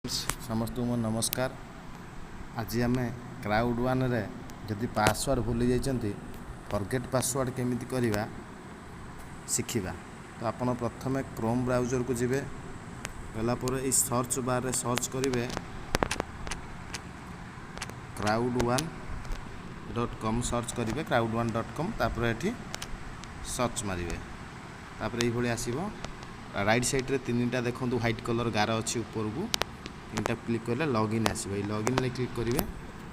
ସମସ୍ତଙ୍କୁ ମୋ ନମସ୍କାର। ଆଜି ଆମେ କ୍ରାଉଡ଼ ୱାନ୍ରେ ଯଦି ପାସୱାର୍ଡ଼ ଭୁଲି ଯାଇଛନ୍ତି, ଫରଗେଟ୍ ପାସୱାର୍ଡ଼ କେମିତି କରିବା ଶିଖିବା। ତ ଆପଣ ପ୍ରଥମେ କ୍ରୋମ୍ ବ୍ରାଉଜରକୁ ଯିବେ। ଗଲା ପରେ ଏଇ ସର୍ଚ୍ଚ ବାର୍ରେ ସର୍ଚ୍ଚ କରିବେ crowd1.com। Search କରିବେ crowd1.com, ତାପରେ ଏଠି ସର୍ଚ୍ଚ ମାରିବେ। ତାପରେ ଏଇଭଳି ଆସିବ। ରାଇଟ୍ ସାଇଡ଼୍ରେ ତିନିଟା ଦେଖନ୍ତୁ ହ୍ୱାଇଟ୍ କଲର୍ ଗାର ଅଛି ଉପରକୁ, ତିନିଟା କ୍ଲିକ୍ କଲେ ଲଗ୍ଇନ୍ ଆସିବ। ଏଇ ଲଗ୍ଇନ୍ରେ କ୍ଲିକ୍ କରିବେ।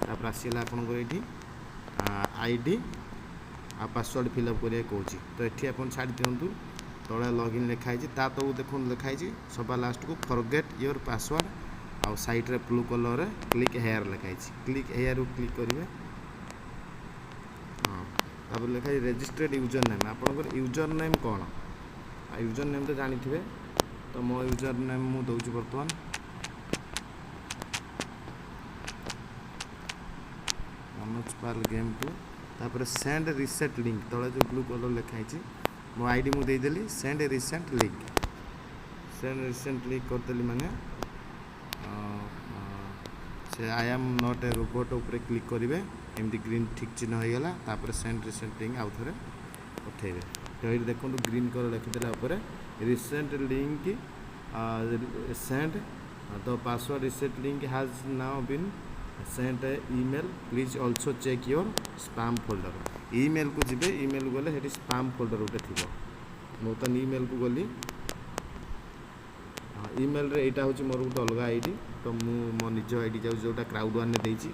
ତାପରେ ଆସିଗଲା ଆପଣଙ୍କର ଏଇଠି I D ଆଉ ପାସୱାର୍ଡ଼ ଫିଲ୍ଅପ୍ କରିବାକୁ କହୁଛି। ତ ଏଠି ଆପଣ ଛାଡ଼ି ଦିଅନ୍ତୁ। ତଳେ ଲଗ୍ଇନ୍ ଲେଖା ହେଇଛି, ତା ତଳକୁ ଦେଖନ୍ତୁ ଲେଖା ହେଇଛି ସବା ଲାଷ୍ଟକୁ ଫରଗେଟ୍ your password, ଆଉ ସାଇଡ଼୍ରେ ବ୍ଲୁ କଲର୍ରେ କ୍ଲିକ୍ ହେୟାର୍ ଲେଖା ହେଇଛି। କ୍ଲିକ୍ ହେୟାର୍କୁ କ୍ଲିକ୍ କରିବେ। ହଁ, ତାପରେ ଲେଖା ହେଇଛି ରେଜିଷ୍ଟର୍ଡ ୟୁଜର୍ ନେମ୍। ଆପଣଙ୍କର ୟୁଜର୍ ନେମ୍ କ'ଣ? ଆଉ ୟୁଜର୍ ନେମ୍ ତ ଜାଣିଥିବେ। ତ ମୋ ୟୁଜର୍ ନେମ୍ ମୁଁ ଦେଉଛି ବର୍ତ୍ତମାନ ମନୋଜ ପାଲ ଗେମ୍ 2। ତାପରେ ସେଣ୍ଡ ରିସେଟ୍ ଲିଙ୍କ୍, ତଳେ ଯେଉଁ ବ୍ଲୁ କଲର୍ ଲେଖା ହେଇଛି, ମୋ I D ମୁଁ ଦେଇଦେଲି। Send reset link, send reset link କରିଦେଲି। ମାନେ ସେ I am not a robot ଉପରେ କ୍ଲିକ୍ କରିବେ। ଏମିତି ଗ୍ରୀନ୍ ଠିକ୍ ଚିହ୍ନ ହେଇଗଲା। ତାପରେ ସେଣ୍ଡ ରିସେଣ୍ଟ ଲିଙ୍କ୍ ଆଉ ଥରେ ପଠେଇବେ। ତ ଏଇଠି ଦେଖନ୍ତୁ ଗ୍ରୀନ୍ କଲର୍ ଲେଖିଦେଲା ଉପରେ recent link send, the password reset link has now been sent email, please also check your spam folder। ଇମେଲ୍କୁ ଯିବେ। ଇମେଲ୍କୁ ଗଲେ ସେଠି ସ୍ପାମ୍ ଫୋଲ୍ଡର ଗୋଟେ ଥିବ। ମୁଁ ବର୍ତ୍ତମାନ ଇମେଲ୍କୁ ଗଲି। ହଁ, ଇମେଲ୍ରେ ଏଇଟା ହେଉଛି ମୋର ଗୋଟେ ଅଲଗା I D. ତ ମୁଁ ମୋ ନିଜ I D ଯାଉଛି, ଯେଉଁଟା କ୍ରାଉଡ଼ ୱାନ୍ରେ ଦେଇଛି।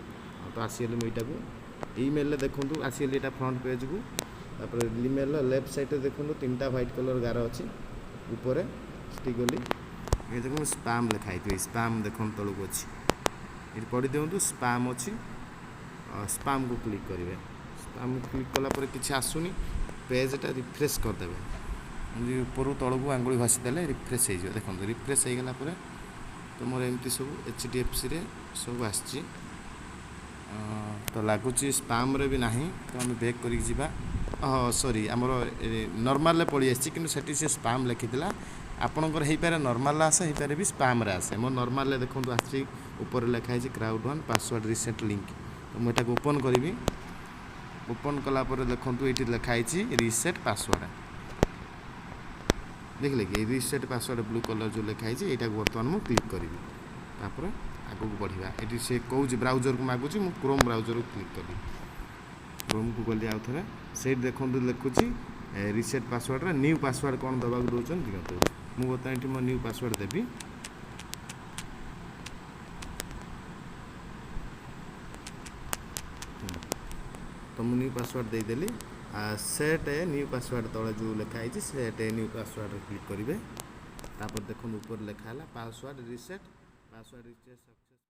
ତ ଆସିଗଲି ମୁଁ ଏଇଟାକୁ ଇମେଲ୍ରେ ଦେଖନ୍ତୁ ଆସିଗଲି ଏଇଟା ଫ୍ରଣ୍ଟ ପେଜ୍କୁ। ତାପରେ ଇମେଲ୍ର ଲେଫ୍ଟ ସାଇଡ଼୍ରେ ଦେଖନ୍ତୁ ତିନିଟା ହ୍ୱାଇଟ୍ କଲର୍ ଗାର ଅଛି ଉପରେ, ସେଠି ଗଲି। ଏ ଦେଖନ୍ତୁ ସ୍ପାମ୍ ଲେଖା ହେଇଥିବ। ଏଇ ସ୍ପାମ୍ ଦେଖନ୍ତୁ ତଳକୁ ଅଛି, ଏଠି ପଢ଼ି ଦିଅନ୍ତୁ ସ୍ପାମ୍ ଅଛି। ସ୍ପାମ୍କୁ କ୍ଲିକ୍ କରିବେ। ସ୍ପାମ୍ କ୍ଲିକ୍ କଲା ପରେ କିଛି ଆସୁନି। ପେଜ୍ଟା ରିଫ୍ରେଶ୍ କରିଦେବେ। ଏମିତି ଉପରୁ ତଳକୁ ଆଙ୍ଗୁଳି ଘଷିଦେଲେ ରିଫ୍ରେଶ୍ ହେଇଯିବ। ଦେଖନ୍ତୁ ରିଫ୍ରେଶ୍ ହେଇଗଲା ପରେ ତ ମୋର ଏମିତି ସବୁ ଏଚ୍ ଡି ଏଫ୍ ସିରେ ସବୁ ଆସିଛି। ତ ଲାଗୁଛି ସ୍ପାମ୍ରେ ବି ନାହିଁ। ତ ଆମେ ବେକ୍ କରିକି ଯିବା। ହଁ, ସରି, ଆମର ନର୍ମାଲରେ ପଳେଇ ଆସିଛି, କିନ୍ତୁ ସେଠି ସେ ସ୍ପାମ୍ ଲେଖିଥିଲା। ଆପଣଙ୍କର ହେଇପାରେ ନର୍ମାଲରେ ଆସେ, ହେଇପାରେ ବି ସ୍ପାମ୍ରେ ଆସେ। ମୋ ନର୍ମାଲରେ ଦେଖନ୍ତୁ ଆସିଛି, ଉପରେ ଲେଖା ହେଇଛି crowd one password reset link। ତ ମୁଁ ଏଟାକୁ ଓପନ୍ କରିବି। ଓପନ୍ କଲା ପରେ ଦେଖନ୍ତୁ ଏଇଠି ଲେଖା ହେଇଛି ରିସେଟ୍ ପାସୱାର୍ଡ଼। ଦେଖିଲେ କି? ରିସେଟ୍ ପାସୱାର୍ଡ଼ ବ୍ଲୁ କଲର୍ ଯେଉଁ ଲେଖା ହେଇଛି, ଏଇଟାକୁ ବର୍ତ୍ତମାନ ମୁଁ କ୍ଲିକ୍ କରିବି। ତାପରେ ଆଗକୁ ବଢ଼ିବା। ଏଠି ସେ କହୁଛି ବ୍ରାଉଜରକୁ ମାଗୁଛି, ମୁଁ କ୍ରୋମ୍ ବ୍ରାଉଜରକୁ କ୍ଲିକ୍ କଲି। କ୍ରୋମ୍କୁ ଗଲି ଆଉ ଥରେ। ସେଇଠି ଦେଖନ୍ତୁ ଲେଖୁଛି ରିସେଟ୍ ପାସୱାର୍ଡ଼ରେ ନ୍ୟୁ ପାସୱାର୍ଡ଼ କ'ଣ ଦେବାକୁ ଦେଉଛନ୍ତି ଦିଅନ୍ତୁ। ମୁଁ ବର୍ତ୍ତମାନ ଏଠି ମୋ ନ୍ୟୁ ପାସୱାର୍ଡ଼ ଦେବି। ତ ମୁଁ ନ୍ୟୁ ପାସୱାର୍ଡ଼ ଦେଇଦେଲି। ସେଟ୍ ଏ ନ୍ୟୁ ପାସୱାର୍ଡ଼ ତଳେ ଯେଉଁ ଲେଖା ହେଇଛି, ସେଟ୍ ଏ ନ୍ୟୁ ପାସୱାର୍ଡ଼ରେ କ୍ଲିକ୍ କରିବେ। ତାପରେ ଦେଖନ୍ତୁ ଉପରେ ଲେଖା ହେଲା password reset, password reset success.